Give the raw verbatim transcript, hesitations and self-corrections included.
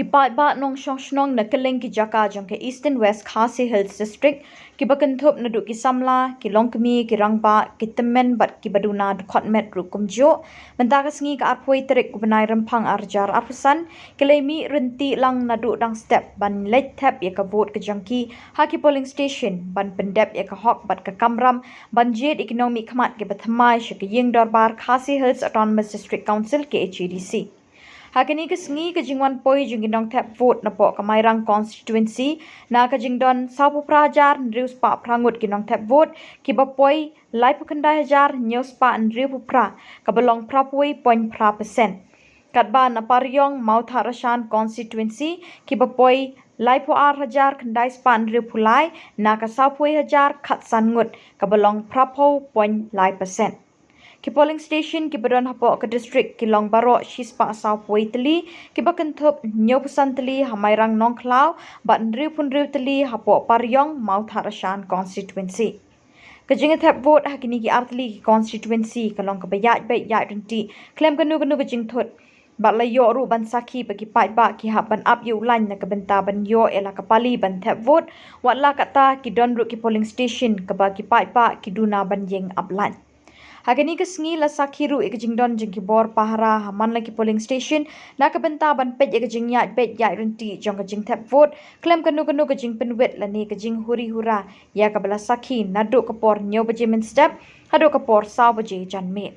Ki paidbah nongshong shnong na kylleng ki jaka jong ka Eastern West Khasi Hills District, kiba kynthup naduh ki samla, ki longkmie, ki rangbah, ki tymmen bad kiba duna dkhot met ruh kumjuh, mynta ka sngi ka arphew tarik u bnai Rymphang arhajar arphew san, ki la mih ryntih lang naduh dang step ban leit thep ïa ka vote ka jong ki ha ki polling station ban pyndep ïa ka hok bad ka kamram ban jied ïa ki nongmihkhmat kiba thymmai sha ka ïing dorbar Khasi Hills Autonomous District Council, K H A D C. Ha kane ka sngi, ka jingwan poi jong ki nongthep vote napoh ka Mairang constituency, na ka jingdon sawphew phra hajar hynriew spah phra ngut ki nongthep vote, kiba poi laiphew khyndai hajar hynñiew spah hynriewphew phra, kaba long phraphew point phra percent. Katba na Pariong Mawthadraishan constituency, kiba poi laiphew ar hajar khyndai spah hynriewphew lai na ka sawphew hajar khatsan ngut, kaba long phraphew point lai percent. Ki polling station kiba don hapoh ka district ki long baroh shispah sawphew tylli, kiba kynthup hynñiewphew san tylli ha Mairang Nongkhlaw bad hynriewphew hynriew tylli hapoh Pariong Mawthadraishan constituency. Ka jingthep vote ha kine ki artylli ki constituency ka long kaba ïaid beit ïaid ryntih khlem kano kano ka jingthut, bad la ïoh ruh ban sakhi ba ki paidbah ki hap ban ap ïa u lain na ka bynta ban ïoh ïa la ka pali ban thep vote, wat la katta ki don ruh ki polling station kaba ki paidbah ki duna ban ïeng ap lain. Ha kane ka sngi la sakhi ruh ïa ka jingdon jong ki bor pahara ha man la ki polling station na ka bynta ban peit ïa ka jingïaid beit ïaid ryntih jong ka jingthep vote khlem kano kano ka jingpynwit lane ka jinghuri hura, ïa kaba la sakhi naduh ka por hynñiew baje mynstep haduh ka por saw baje janmiet.